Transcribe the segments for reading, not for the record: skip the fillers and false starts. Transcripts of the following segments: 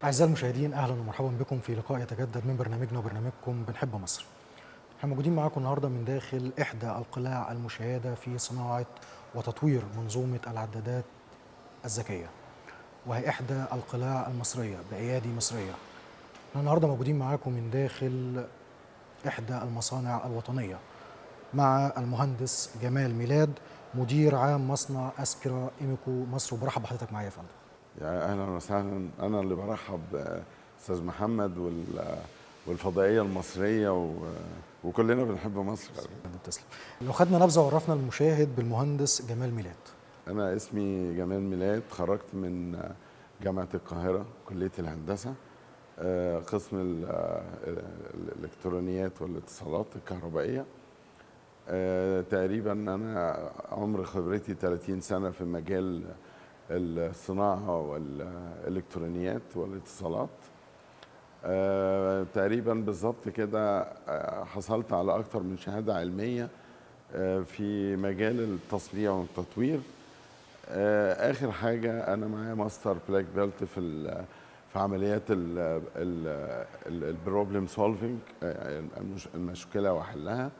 أعزائي المشاهدين، أهلا ومرحبا بكم في لقاء يتجدد من برنامجنا وبرنامجكم بنحب مصر. احنا موجودين معاكم النهارده من داخل إحدى القلاع المشيدة في صناعة وتطوير منظومة العدادات الذكية، وهي إحدى القلاع المصرية بأيادي مصرية. احنا النهارده موجودين معاكم من داخل إحدى المصانع الوطنية مع المهندس جمال ميلاد، مدير عام مصنع أسكرا إيميكو مصر. وبرحب بحضرتك معايا يا فندم. يا اهلا وسهلا، انا اللي برحب استاذ محمد والفضائيه المصرية وكلنا بنحب مصر. تسلم. لو خدنا نبذه وعرفنا المشاهد بالمهندس جمال ميلاد. انا اسمي جمال ميلاد، خرجت من جامعه القاهرة كليه الهندسة، قسم الالكترونيات والاتصالات الكهربائية. تقريبا انا عمر خبرتي 30 سنة في مجال الصناعة والالكترونيات والاتصالات. تقريبا بالظبط كده، حصلت على اكثر من شهادة علمية في مجال التصنيع والتطوير. اخر حاجة انا معايا master black belt في عمليات ال problem solving، المشكلة واحلها.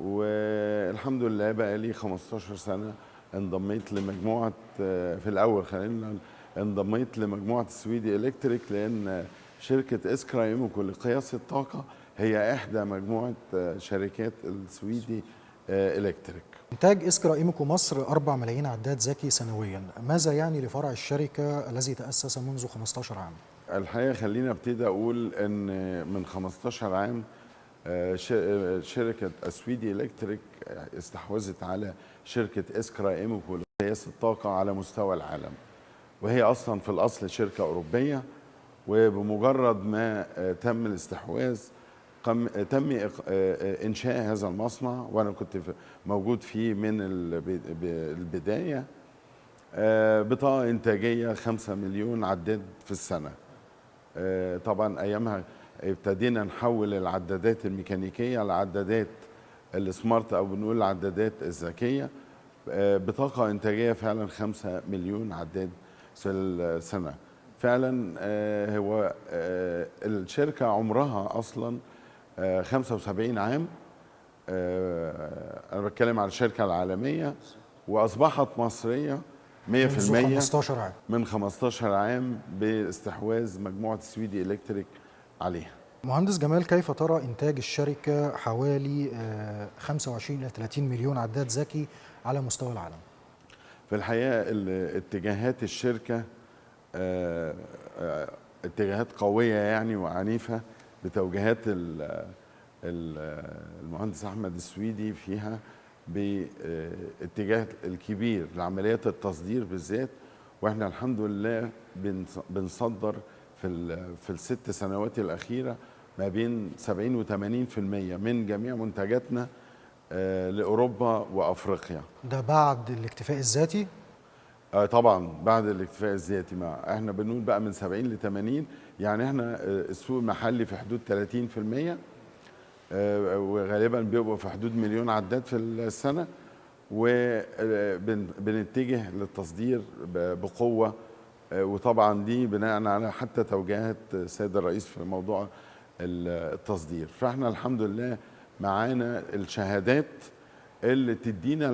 والحمد لله بقى لي 15 سنة انضميت لمجموعه، في الاول خلينا انضميت لمجموعة السويدي الكتريك، لان شركة اسكرا ايموكو لقياس الطاقة هي احدى مجموعة شركات السويدي الكتريك. إنتاج إسكرا إيميكو مصر 4 ملايين عداد ذكي سنويا، ماذا يعني لفرع الشركة الذي تأسس منذ 15 عام؟ الحقيقة خلينا ابتدي اقول ان من 15 عام شركة السويدي الكتريك استحوذت على شركة اسكرا ايموكو لقياس الطاقة على مستوى العالم، وهي اصلا في الاصل شركة اوروبية. وبمجرد ما تم الاستحواذ تم انشاء هذا المصنع، وانا كنت موجود فيه من البداية، بطاقة انتاجية 5 مليون عداد في السنة. طبعا ايامها ابتدينا نحول العدادات الميكانيكية لعدادات ال smart، او بنقول العدادات الذكية، بطاقة انتاجية فعلا 5 مليون عداد في السنة. فعلا هو الشركة عمرها اصلا 75 عام. انا بتكلم على الشركة العالمية، واصبحت مصرية 100% منذ 15 عام. من 15 عام باستحواذ مجموعة السويدي الكتريك عليها. مهندس جمال، كيف ترى إنتاج الشركة حوالي 25 إلى 30 مليون عداد ذكي على مستوى العالم؟ في الحقيقة اتجاهات الشركة اتجاهات قوية يعني وعنيفة بتوجيهات المهندس أحمد السويدي فيها، باتجاه الكبير لعمليات التصدير بالذات. واحنا الحمد لله بنصدر في الست سنوات الأخيرة ما بين 70 و 80% من جميع منتجاتنا لأوروبا وأفريقيا. ده بعد الاكتفاء الذاتي؟ طبعا بعد الاكتفاء الذاتي، ما احنا بنقول بقى من 70 ل 80، يعني احنا السوق المحلي في حدود 30%، وغالبا بيبقى في حدود مليون عداد في السنة، وبنتجه للتصدير بقوة. وطبعا دي بناء على حتى توجيهات السيد الرئيس في موضوع التصدير. فاحنا الحمد لله معانا الشهادات اللي تدينا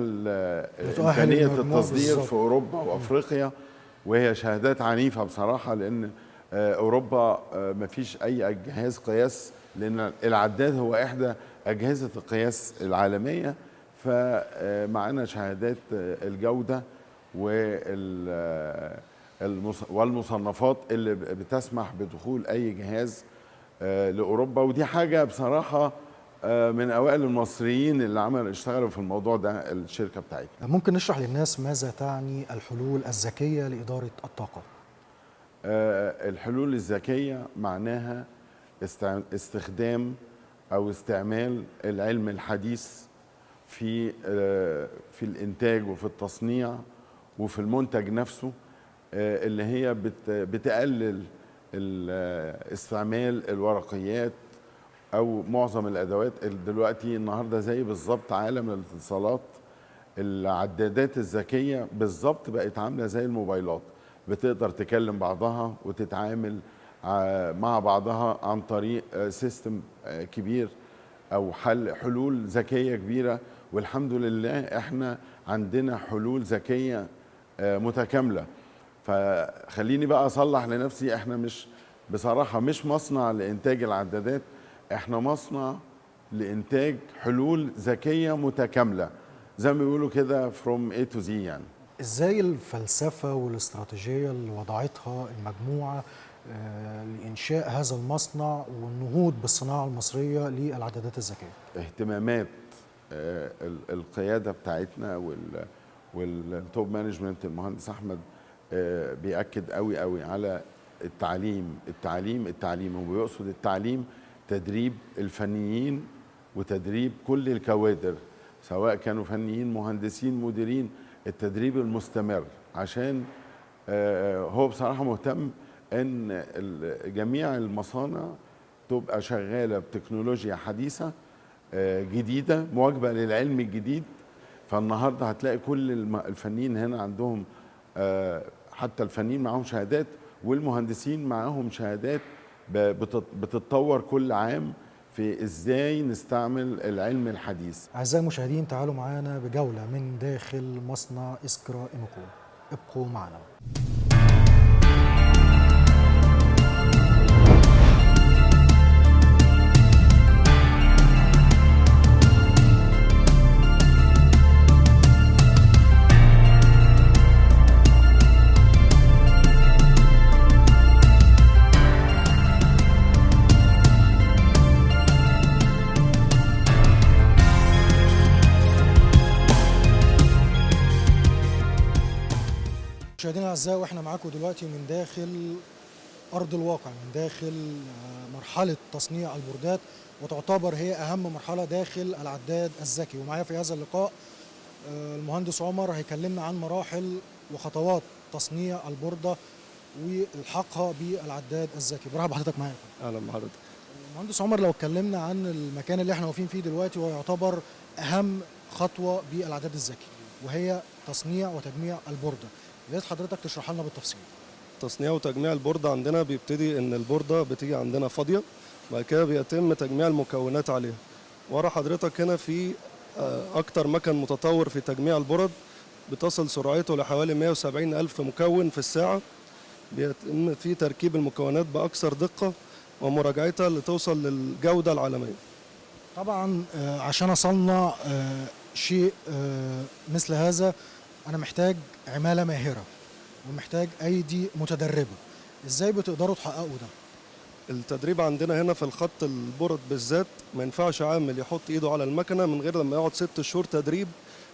بتؤهل إمكانية المجموع التصدير بالظبط. في أوروبا وأفريقيا، وهي شهادات عنيفة بصراحة، لأن أوروبا مفيش أي جهاز قياس، لأن العداد هو إحدى أجهزة القياس العالمية. فمعانا شهادات الجودة والمصنفات اللي بتسمح بدخول أي جهاز لأوروبا. ودي حاجة بصراحة من أوائل المصريين اللي اشتغلوا في الموضوع ده الشركة بتاعتنا. ممكن نشرح للناس ماذا تعني الحلول الذكية لإدارة الطاقة؟ الحلول الذكية معناها استخدام أو استعمال العلم الحديث في الإنتاج وفي التصنيع وفي المنتج نفسه، اللي هي بتقلل استعمال الورقيات أو معظم الأدوات. دلوقتي النهاردة زي بالظبط عالم الاتصالات، العدادات الذكية بالظبط بقت عاملة زي الموبايلات، بتقدر تكلم بعضها وتتعامل مع بعضها عن طريق system كبير او حلول ذكية كبيرة. والحمد لله احنا عندنا حلول ذكية متكاملة. فخليني بقى اصلح لنفسي، احنا مش بصراحة مش مصنع لانتاج العدادات، احنا مصنع لانتاج حلول ذكية متكاملة زي ما بيقولوا كده from A to Z يعني. ازاي الفلسفة والاستراتيجيه اللي وضعتها المجموعة لانشاء هذا المصنع والنهوض بالصناعة المصرية للعدادات الذكية؟ اهتمامات القيادة بتاعتنا وال top management، المهندس احمد بيأكد قوي قوي على التعليم التعليم التعليم، وبيقصد التعليم تدريب الفنيين وتدريب كل الكوادر سواء كانوا فنيين مهندسين مديرين، التدريب المستمر، عشان هو بصراحة مهتم ان جميع المصانع تبقى شغالة بتكنولوجيا حديثة جديدة مواكبة للعلم الجديد. فالنهارده هتلاقي كل الفنيين هنا عندهم، حتى الفنيين معاهم شهادات والمهندسين معاهم شهادات بتتطور كل عام في ازاي نستعمل العلم الحديث. اعزائي المشاهدين، تعالوا معانا بجولة من داخل مصنع اسكرا ايموكو، ابقوا معنا. مشاهدينا الاعزاء، واحنا معاكم دلوقتي من داخل ارض الواقع، من داخل مرحلة تصنيع البوردات، وتعتبر هي اهم مرحلة داخل العداد الذكي. ومعايا في هذا اللقاء المهندس عمر، هيكلمنا عن مراحل وخطوات تصنيع البورده والحاقها بالعداد الذكي. برحب بحضرتك معايا. اهلا بحضرتك. المهندس عمر، لو اتكلمنا عن المكان اللي احنا واقفين فيه دلوقتي، وهو يعتبر اهم خطوة بالعداد الذكي، وهي تصنيع وتجميع البورده، يا ريت حضرتك تشرح لنا بالتفصيل. تصنيع وتجميع البوردة عندنا بيبتدي ان البوردة بتيجي عندنا فاضية، بعد كده بيتم تجميع المكونات عليها. ورا حضرتك هنا في اكتر مكن متطور في تجميع البورد، بتصل سرعته لحوالي 170 ألف مكون في الساعة. بيتم في تركيب المكونات بأكثر دقة ومراجعتها لتوصل للجودة العالمية. طبعا عشان اصنع شيء مثل هذا انا محتاج عماله ماهره ومحتاج ايدي متدربه، ازاي بتقدروا تحققوا ده؟ التدريب عندنا هنا في الخط البورد بالذات ما ينفعش عامل يحط ايده على المكنه من غير لما يقعد 6 شهور تدريب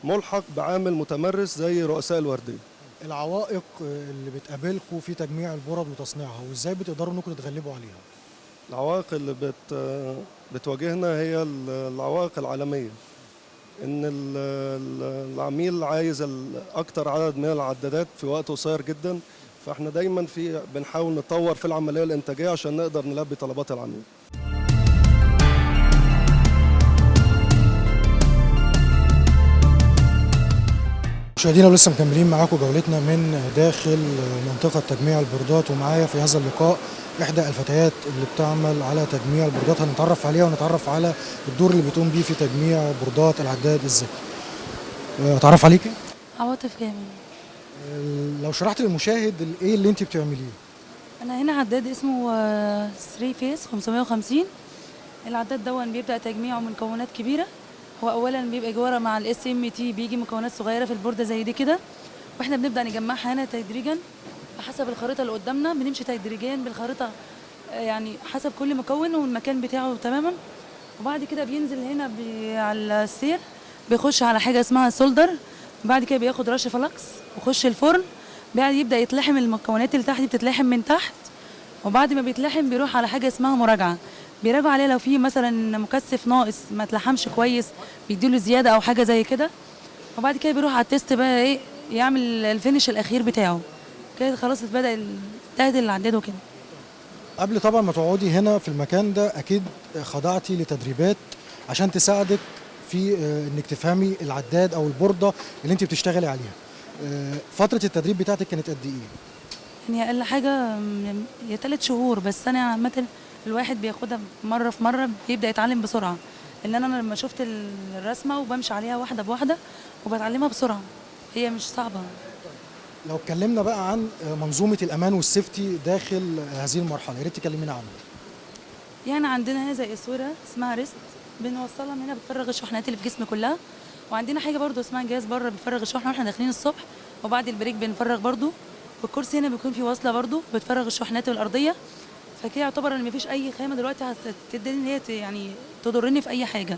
ملحق بعامل متمرس زي رؤساء الوردية. العوائق اللي بتقابلكم في تجميع البورد وتصنيعها، وازاي بتقدروا انكم تتغلبوا عليها؟ العوائق اللي بتواجهنا هي العوائق العالمية، ان العميل عايز اكتر عدد من العدادات في وقت قصير جدا، فاحنا دايما بنحاول نطور في العملية الانتاجية عشان نقدر نلبي طلبات العميل. مشاهدينا، ولسه مكملين معاكم جولتنا من داخل منطقة تجميع البوردات، ومعايا في هذا اللقاء إحدى الفتيات اللي بتعمل على تجميع البوردات، هنتعرف عليها ونتعرف على الدور اللي بتقوم بيه في تجميع بوردات العداد الذكي. اتعرف عليكي؟ عواطف كامل. لو شرحت للمشاهد ايه اللي انت بتعمليه؟ انا هنا عداد اسمه 3 phase 550. العداد دون بيبدا تجميعه من مكونات كبيرة. هو اولا بيبقى جواره مع ال SMT، بيجي مكونات صغيرة في البورده زي دي كده، واحنا بنبدا نجمعها هنا تدريجا بحسب الخريطة اللي قدامنا، بنمشي تدريجيا بالخريطة يعني حسب كل مكون والمكان بتاعه تماما. وبعد كده بينزل هنا على السير، بيخش على حاجة اسمها solder، بعد كده بياخد رش flux ويخش الفرن، بعد يبدا يتلحم المكونات اللي تحت دي بتتلحم من تحت، وبعد ما بيتلحم بيروح على حاجة اسمها مراجعه، بيراجعوا عليه لو في مثلا مكثف ناقص ما اتلحمش كويس بيديله زيادة او حاجة زي كده. وبعد كده بيروح على ال test بقى ايه، يعمل ال finish الاخير بتاعه كده، خلاص بدا انتهت العداد وكده. قبل طبعا ما تقعدي هنا في المكان ده اكيد خضعتي لتدريبات عشان تساعدك في انك تفهمي العداد او البورده اللي انت بتشتغلي عليها. فترة التدريب بتاعتك كانت قد ايه؟ يعني اقل حاجة يا 3 شهور، بس انا عامة الواحد بياخدها مرة في مرة بيبدا يتعلم بسرعة. ان انا لما شفت الرسمة وبمشي عليها واحدة بواحدة وبتعلمها بسرعة، هي مش صعبة. لو اتكلمنا بقى عن منظومة الامان وال safety داخل هذه المرحلة، يا ريت تكلمينا عنها. يعني عندنا هنا زي اسورة اسمها wrist، بنوصلها من هنا بتفرغ الشحنات اللي في الجسم كلها. وعندنا حاجة برضو اسمها جهاز بره بيفرغ الشحنة واحنا داخلين الصبح، وبعد ال break بنفرغ برضو. والكرسي هنا بيكون فيه وصله برضو بتفرغ الشحنات الارضية. فكده يعتبر ان مفيش اي خامة دلوقتي هتديني ان هي يعني تضرني في اي حاجة.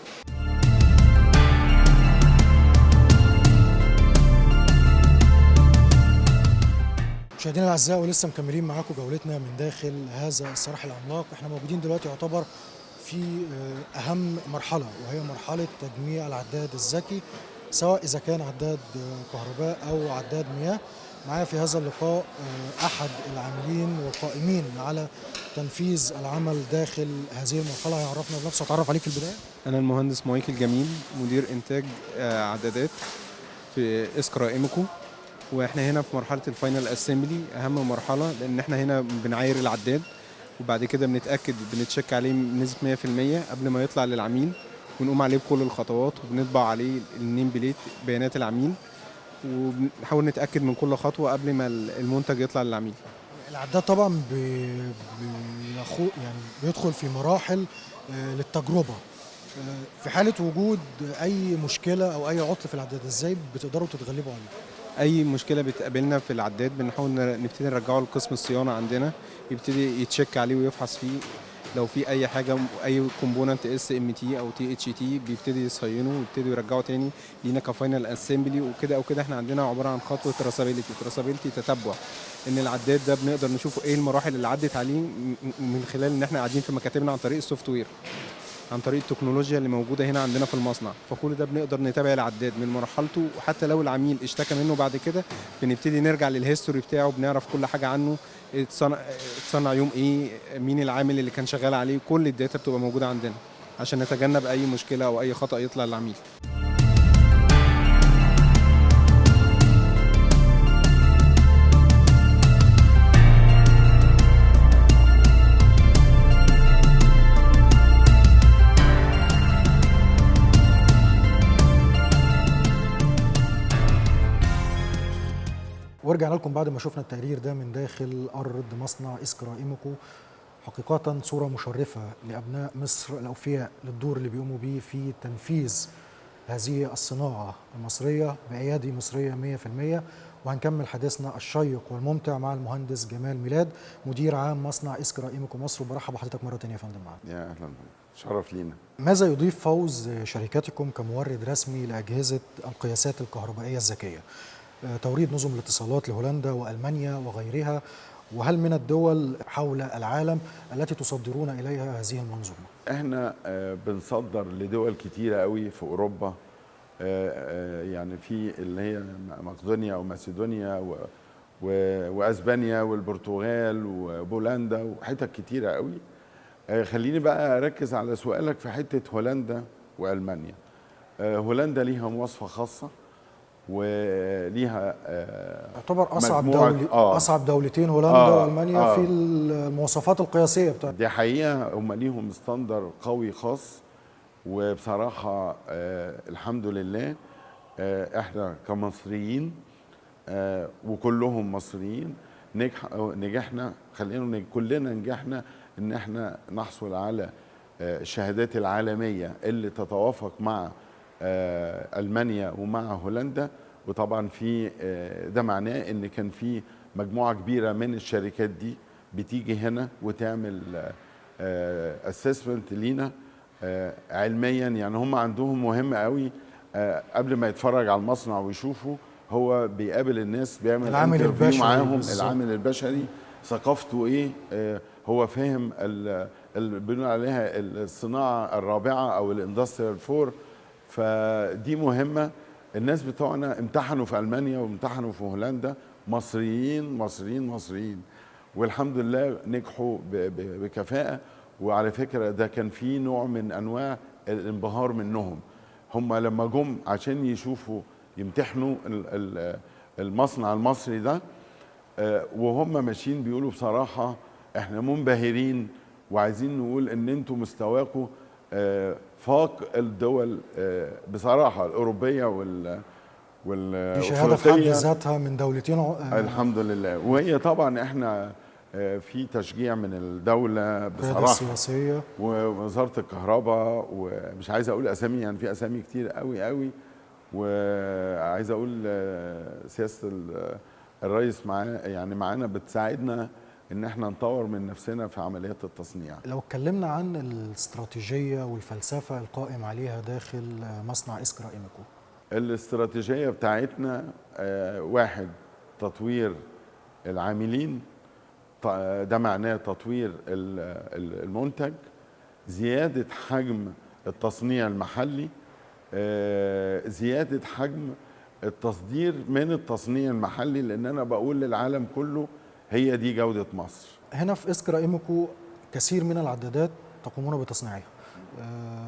مشاهدينا الاعزاء، ولسه مكملين معاكم جولتنا من داخل هذا الصرح العملاق. احنا موجودين دلوقتي يعتبر في اهم مرحلة، وهي مرحلة تجميع العداد الذكي، سواء اذا كان عداد كهرباء او عداد مياه. معايا في هذا اللقاء احد العاملين والقائمين على تنفيذ العمل داخل هذه المرحلة، هيعرفنا بنفسه. اتعرف عليك في البداية. أنا المهندس مايكل جميل، مدير إنتاج عدادات في إسكرا إيميكو، وإحنا هنا في مرحلة ال final assembly، أهم مرحلة، لأن إحنا هنا بنعاير العداد وبعد كده بنتأكد بنتشيك عليه بنسبة 100% قبل ما يطلع للعميل، ونقوم عليه بكل الخطوات وبنطبع عليه ال name plate بيانات العميل، وبنحاول نتأكد من كل خطوة قبل ما المنتج يطلع للعميل. العداد طبعا يعني بيدخل في مراحل للتجربه. في حاله وجود اي مشكلة او اي عطل في العداد، ازاي بتقدروا تتغلبوا عليه؟ اي مشكلة بتقابلنا في العداد بنحاول نبتدي نرجعه لقسم الصيانة عندنا، يبتدي يتشيك عليه ويفحص فيه، لو في اي حاجة اي component SMT او THT بيبتدي يصينه ويبتدي يرجعه تاني لينا ك final assembly وكده. او كده احنا عندنا عبارة عن خطوة traceability تتبع، ان العداد ده بنقدر نشوفه ايه المراحل اللي عدت عليه من خلال ان احنا قاعدين في مكاتبنا عن طريق ال software، عن طريق التكنولوجيا اللي موجودة هنا عندنا في المصنع. فكل ده بنقدر نتابع العداد من مرحلته، وحتى لو العميل اشتكى منه بعد كده بنبتدي نرجع لل history بتاعه، بنعرف كل حاجة عنه، اتصنع يوم ايه، مين العامل اللي كان شغال عليه، كل ال data بتبقى موجودة عندنا عشان نتجنب اي مشكلة او اي خطأ يطلع للعميل. ورجعنا لكم بعد ما شفنا التقرير ده من داخل أرض مصنع إسكرا إيميكو. حقيقة صورة مشرفة لأبناء مصر الأوفياء للدور اللي بيقوموا بيه في تنفيذ هذه الصناعة المصرية بأيادي مصرية 100%. وهنكمل حديثنا الشيق والممتع مع المهندس جمال ميلاد، مدير عام مصنع إسكرا إيميكو مصر. وبرحب بحضرتك مرة تانية يا فندم معانا. يا أهلا، شرف لينا. ماذا يضيف فوز شركتكم كمورد رسمي لأجهزة القياسات الكهربائية الذكية، توريد نظم الاتصالات لهولندا وألمانيا وغيرها، وهل من الدول حول العالم التي تصدرون إليها هذه المنظومة؟ احنا بنصدر لدول كتيرة قوي في أوروبا، يعني في اللي هي مقدونيا وماسيدونيا وأسبانيا والبرتغال وبولندا وحتت كتيرة قوي. خليني بقى أركز على سؤالك في حتة هولندا وألمانيا. هولندا ليها مواصفة خاصة وليها يعتبر اصعب دولة، اصعب دولتين هولندا والمانيا في المواصفات القياسية بتاعتها. دي حقيقة، هم ليهم standard قوي خاص. وبصراحة الحمد لله احنا كمصريين وكلهم مصريين نجحنا، خلينا كلنا نجحنا ان احنا نحصل على الشهادات العالمية اللي تتوافق مع ألمانيا ومع هولندا. وطبعا في ده معناه ان كان في مجموعة كبيرة من الشركات دي بتيجي هنا وتعمل assessment لينا علميا. يعني هم عندهم مهم قوي قبل ما يتفرج على المصنع ويشوفه، هو بيقابل الناس، بيعمل العامل البشري معاهم، العامل البشري ثقافته ايه، هو فاهم اللي بنقول عليها الصناعة الرابعة او ال industrial four. فدي مهمة. الناس بتوعنا امتحنوا في ألمانيا وامتحنوا في هولندا، مصريين مصريين مصريين، والحمد لله نجحوا بكفاءة. وعلى فكرة ده كان في نوع من أنواع الانبهار منهم، هم لما جم عشان يشوفوا يمتحنوا المصنع المصري ده، وهم ماشيين بيقولوا بصراحة احنا منبهرين، وعايزين نقول ان انتوا مستواكم فاق الدول بصراحة الاوروبية وال دي شهادة في حد ذاتها من دولتين. الحمد لله. وهي طبعا احنا في تشجيع من الدولة بصراحة السياسية ووزارة الكهرباء، ومش عايز اقول اسامي، يعني في اسامي كتير قوي قوي، وعايز اقول سياسة الرئيس معانا، يعني معانا بتساعدنا ان احنا نطور من نفسنا في عمليات التصنيع. لو اتكلمنا عن الاستراتيجية والفلسفة القائم عليها داخل مصنع إسكرا إيميكو. الاستراتيجية بتاعتنا واحد، تطوير العاملين، ده معناه تطوير المنتج، زيادة حجم التصنيع المحلي، زيادة حجم التصدير من التصنيع المحلي، لأن أنا بقول للعالم كله هي دي جودة مصر. هنا في إسكرا إيميكو كثير من العدادات تقومون بتصنيعها،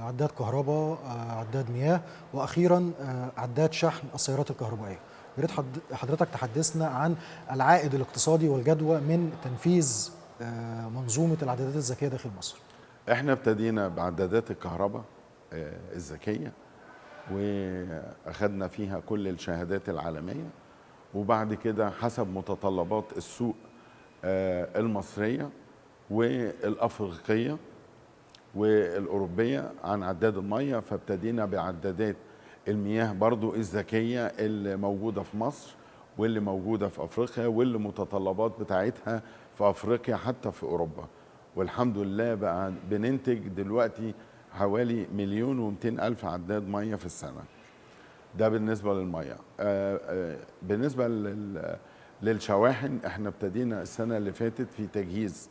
عداد كهرباء، عداد مياه، وأخيرا عداد شحن السيارات الكهربائية. يا ريت حضرتك تحدثنا عن العائد الاقتصادي والجدوى من تنفيذ منظومة العدادات الذكية داخل مصر. احنا ابتدينا بعدادات الكهرباء الذكية، واخدنا فيها كل الشهادات العالمية، وبعد كده حسب متطلبات السوق المصرية والأفريقية والأوروبية عن عداد المية، فابتدينا بعدادات المياه برضو الذكية اللي موجودة في مصر واللي موجودة في أفريقيا واللي متطلبات بتاعتها في أفريقيا حتى في أوروبا. والحمد لله بقى بننتج دلوقتي حوالي 1,200,000 عداد مية في السنة. ده بالنسبة للمية. بالنسبة للشواحن، احنا ابتدينا السنة اللي فاتت في تجهيز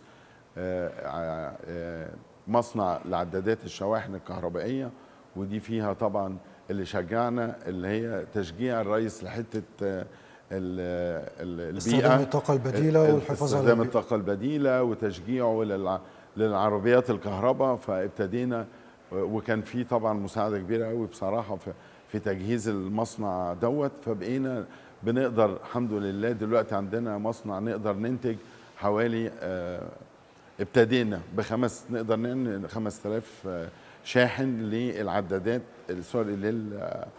مصنع لعدادات الشواحن الكهربائية، ودي فيها طبعا اللي شجعنا اللي هي تشجيع الرئيس لحتة البيئة، استخدام الطاقة البديلة والحفاظ على استخدام الطاقة البديلة وتشجيعه للعربيات الكهرباء. فابتدينا، وكان في طبعا مساعدة كبيرة قوي بصراحة في تجهيز المصنع دوت، فبقينا بنقدر الحمد لله دلوقتي عندنا مصنع نقدر ننتج حوالي ابتدينا بخمس، نقدر نعمل 5000 شاحن للعدادات، sorry،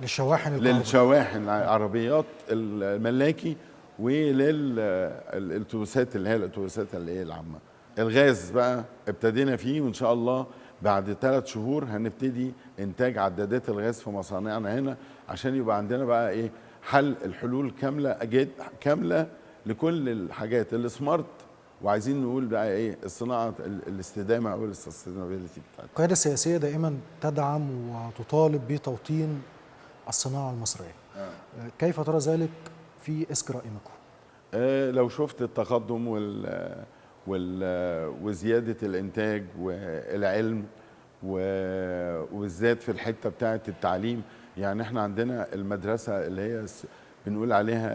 للشواحن، للشواحن العربيات الملاكي وللاتوبيسات اللي هي الاتوبيسات اللي هي العامة. الغاز بقى ابتدينا فيه، وان شاء الله بعد 3 شهور هنبتدي انتاج عدادات الغاز في مصانعنا هنا، عشان يبقى عندنا بقى ايه حل، الحلول كاملة كاملة لكل الحاجات ال smart. وعايزين نقول بقى ايه الصناعة الاستدامة او ال sustainability بتاعتنا. القيادة السياسية دائما تدعم وتطالب بتوطين الصناعة المصرية. كيف ترى ذلك في إسكرا إيميكو؟ لو شفت التقدم وزيادة الانتاج والعلم، وبالذات في الحتة بتاعه التعليم، يعني احنا عندنا المدرسة اللي هي بنقول عليها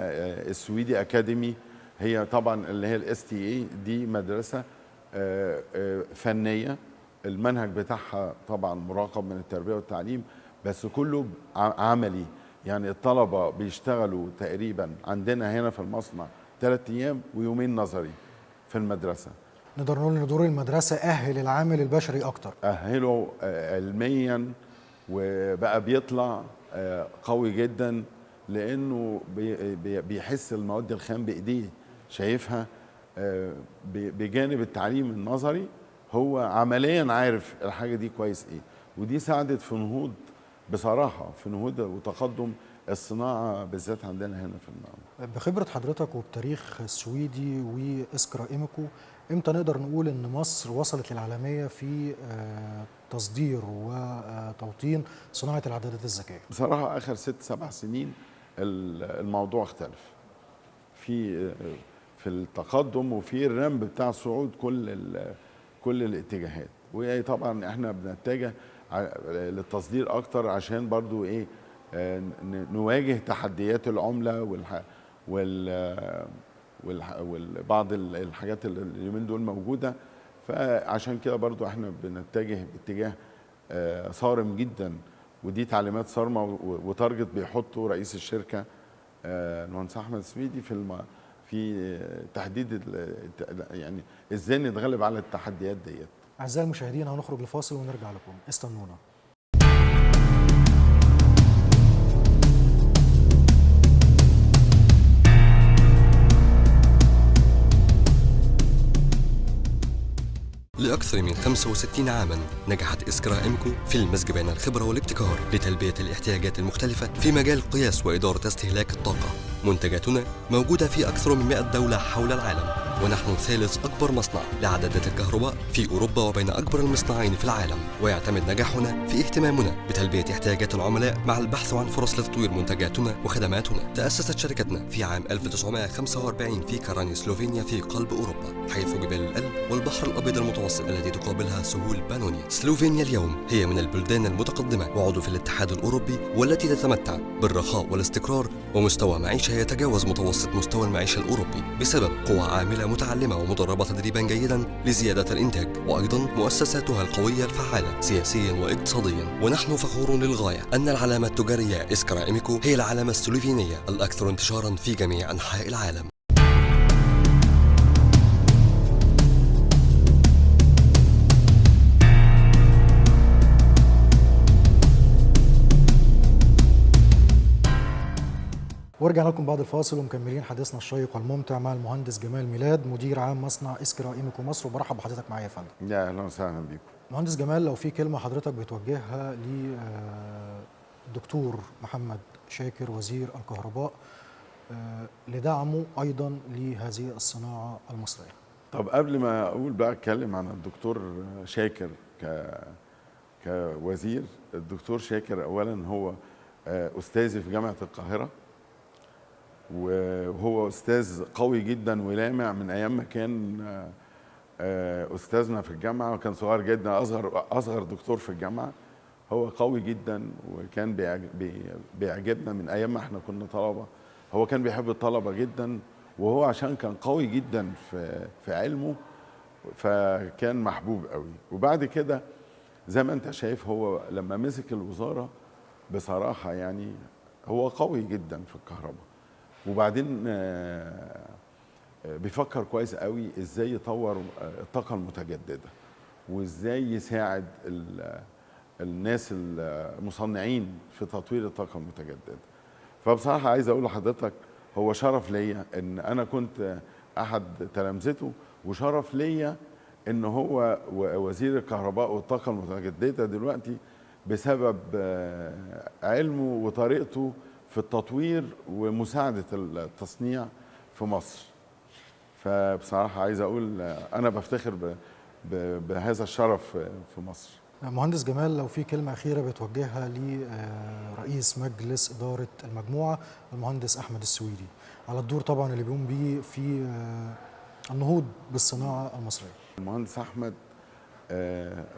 السويدي اكاديمي، هي طبعا اللي هي ال STA، دي مدرسه فنية، المنهج بتاعها طبعا مراقب من التربية والتعليم، بس كله عملي. يعني الطلبة بيشتغلوا تقريبا عندنا هنا في المصنع 3 ايام ويومين نظري في المدرسة. نقدر نقول ان دور المدرسة اهل العامل البشري اكتر، اهله علميا، وبقى بيطلع قوي جدا، لانه بيحس المواد الخام بايديه، شايفها. بجانب التعليم النظري هو عمليا عارف الحاجة دي كويس ايه، ودي ساعدت في نهوض بصراحة، في نهوض وتقدم الصناعة بالذات عندنا هنا في المملكة. بخبره حضرتك وبتاريخ السويدي وإسكرا إيميكو، امتى نقدر نقول ان مصر وصلت للعالمية في تصدير وتوطين صناعة العدادات الذكية؟ بصراحة اخر 6-7 سنين الموضوع اختلف في التقدم وفي الرمب بتاع صعود كل الاتجاهات. وطبعا احنا بنتجه للتصدير اكتر، عشان برضو ايه نواجه تحديات العملة وبعض الحاجات اللي اليومين دول موجودة. فعشان كده برضو احنا بنتجه باتجاه صارم جدا، ودي تعليمات صارمة و target بيحطه رئيس الشركة المهندس احمد السويدي في في تحديد يعني ازاي نتغلب على التحديات ديت. اعزائي المشاهدين، هنخرج لفاصل ونرجع لكم، استنونا. لأكثر من 65 عاماً نجحت إسكرا إمكو في المزج بين الخبرة والابتكار لتلبية الاحتياجات المختلفة في مجال قياس وإدارة استهلاك الطاقة. منتجاتنا موجودة في أكثر من 100 دولة حول العالم، ونحن ثالث أكبر مصنع لعدادات الكهرباء في أوروبا وبين أكبر المصنعين في العالم. ويعتمد نجاحنا في اهتمامنا بتلبية احتياجات العملاء مع البحث عن فرص لتطوير منتجاتنا وخدماتنا. تأسست شركتنا في عام 1945 في كاراني سلوفينيا في قلب أوروبا، حيث جبال الألب والبحر الأبيض المتوسط التي تقابلها سهول بانونيا. سلوفينيا اليوم هي من البلدان المتقدمة وعضو في الاتحاد الأوروبي، والتي تتمتع بالرخاء والاستقرار ومستوى معيشة يتجاوز متوسط مستوى المعيشة الأوروبي بسبب قوى عاملة متعلمة ومدربة تدريبا جيدا لزيادة الإنتاج، وأيضا مؤسساتها القوية الفعالة سياسيا واقتصاديا. ونحن فخور للغاية أن العلامة التجارية إسكرا إيميكو هي العلامة السلوفينية الأكثر انتشارا في جميع أنحاء العالم. ورجعنا لكم بعد الفاصل ومكملين حديثنا الشيق والممتع مع المهندس جمال ميلاد، مدير عام مصنع إسكرا إيميكو مصر. وبرحب بحضرتك معايا يا فندم. يا اهلا وسهلا بيكم. مهندس جمال، لو في كلمة حضرتك بتوجهها للدكتور محمد شاكر وزير الكهرباء لدعمه ايضا لهذه الصناعة المصرية. طب قبل ما اقول بقى اتكلم عن الدكتور شاكر كوزير، الدكتور شاكر اولا هو استاذي في جامعه القاهرة، وهو استاذ قوي جدا ولامع من ايام ما كان استاذنا في الجامعة، وكان صغير جدا، اصغر دكتور في الجامعة. هو قوي جدا وكان بيعجبنا من ايام ما احنا كنا طلبه. هو كان بيحب الطلبة جدا، وهو عشان كان قوي جدا في علمه فكان محبوب قوي. وبعد كده زي ما انت شايف هو لما مسك الوزارة بصراحة يعني هو قوي جدا في الكهرباء، وبعدين بيفكر كويس قوي ازاي يطور الطاقة المتجددة وازاي يساعد الناس المصنعين في تطوير الطاقة المتجددة. فبصراحة عايز اقول لحضرتك هو شرف ليا ان انا كنت احد تلامذته، وشرف ليا ان هو وزير الكهرباء والطاقة المتجددة دلوقتي بسبب علمه وطريقته في التطوير ومساعدة التصنيع في مصر. فبصراحة عايز أقول أنا بفتخر بهذا الشرف في مصر. مهندس جمال، لو في كلمة أخيرة بتوجهها لرئيس مجلس إدارة المجموعة المهندس أحمد السويدي على الدور طبعا اللي بيقوم بيه في النهوض بالصناعة المصرية. المهندس أحمد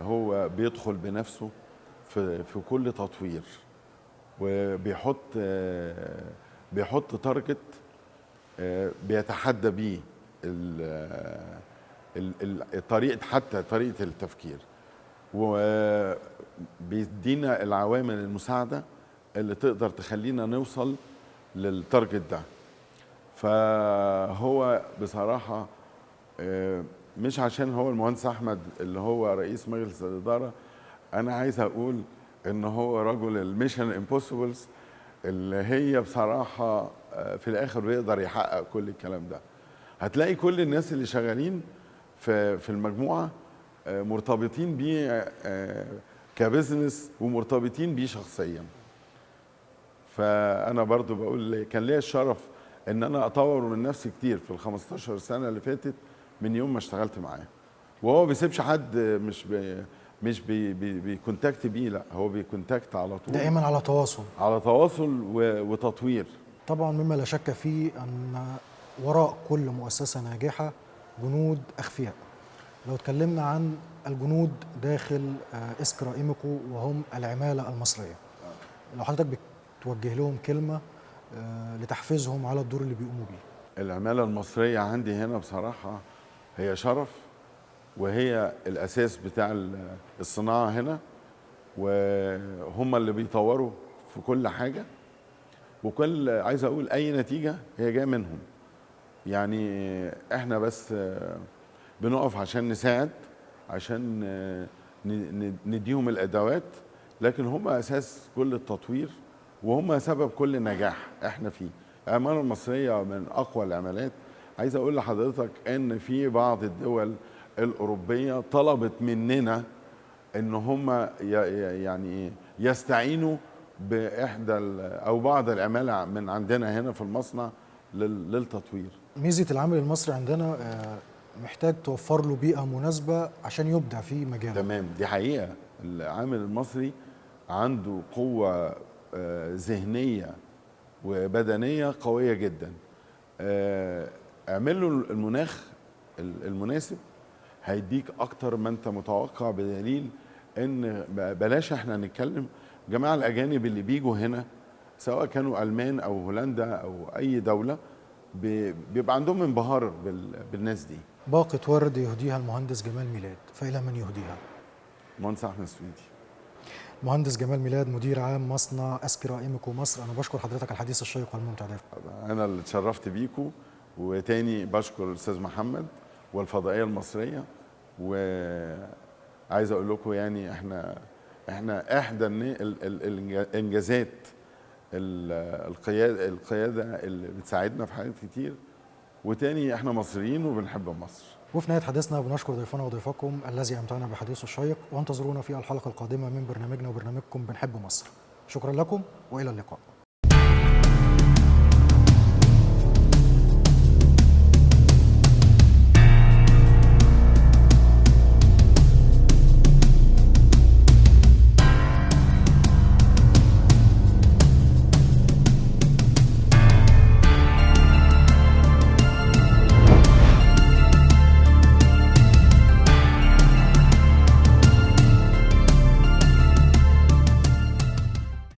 هو بيدخل بنفسه في كل تطوير، وبيحط تارجت بيتحدى بيه الطريقة، حتى طريقة التفكير، وبيدينا العوامل المساعدة اللي تقدر تخلينا نوصل لل target ده. فهو بصراحة مش عشان هو المهندس أحمد اللي هو رئيس مجلس الإدارة، أنا عايز أقول إن هو رجل ال mission impossibles اللي هي بصراحة في الآخر بيقدر يحقق كل الكلام ده. هتلاقي كل الناس اللي شغالين في المجموعة مرتبطين بيه ك business ومرتبطين بيه شخصيا. فأنا برضو بقول كان ليا الشرف إن أنا أطور من نفسي كتير في ال 15 سنة اللي فاتت من يوم ما اشتغلت معاه، وهو بيسيبش حد مش بي بي بي contact بيه، لا هو بي contact على طول، دائما على تواصل، على تواصل وتطوير. طبعا مما لا شك فيه أن وراء كل مؤسسة ناجحة جنود أخفياء. لو اتكلمنا عن الجنود داخل إسكرا إيميكو وهم العمالة المصرية، لو حضرتك بتوجه لهم كلمة لتحفيزهم على الدور اللي بيقوموا بيه. العمالة المصرية عندي هنا بصراحة هي شرف، وهي الأساس بتاع الصناعة هنا، وهم اللي بيطوروا في كل حاجة، وكل عايز أقول أي نتيجة هي جاية منهم. يعني احنا بس بنقف عشان نساعد، عشان نديهم الادوات، لكن هم اساس كل التطوير وهم سبب كل نجاح احنا فيه. العمالة المصرية من اقوى العمالات. عايز اقول لحضرتك ان في بعض الدول الاوروبية طلبت مننا ان هم يعني يستعينوا باحدى او بعض العمالة من عندنا هنا في المصنع للتطوير. ميزة العامل المصري عندنا محتاج توفر له بيئة مناسبة عشان يبدع في مجاله. تمام، دي حقيقة. العامل المصري عنده قوة ذهنية وبدنيه قوية جدا. اعمل له المناخ المناسب هيديك اكتر ما انت متوقع، بدليل ان بلاش احنا نتكلم جماعة الاجانب اللي بيجوا هنا سواء كانوا المان او هولندا او اي دولة بيبقى عندهم انبهار بالناس دي. باقة ورد يهديها المهندس جمال ميلاد، فإلى من يهديها؟ المهندس أحمد السويدي. مهندس جمال ميلاد، مدير عام مصنع أسكرا إيميكو مصر، أنا بشكر حضرتك على الحديث الشيق والممتع ده. أنا اللي اتشرفت بيكم، وتاني بشكر الأستاذ محمد والفضائية المصرية، وعايز أقول لكم يعني احنا إحدى الإنجازات القيادة اللي بتساعدنا في حاجات كتير، وتاني احنا مصريين وبنحب مصر. وفي نهاية حديثنا بنشكر ضيفنا وضيفكم الذي أمتعنا بحديثه الشيق، وانتظرونا في الحلقة القادمة من برنامجنا وبرنامجكم بنحب مصر. شكرا لكم وإلى اللقاء.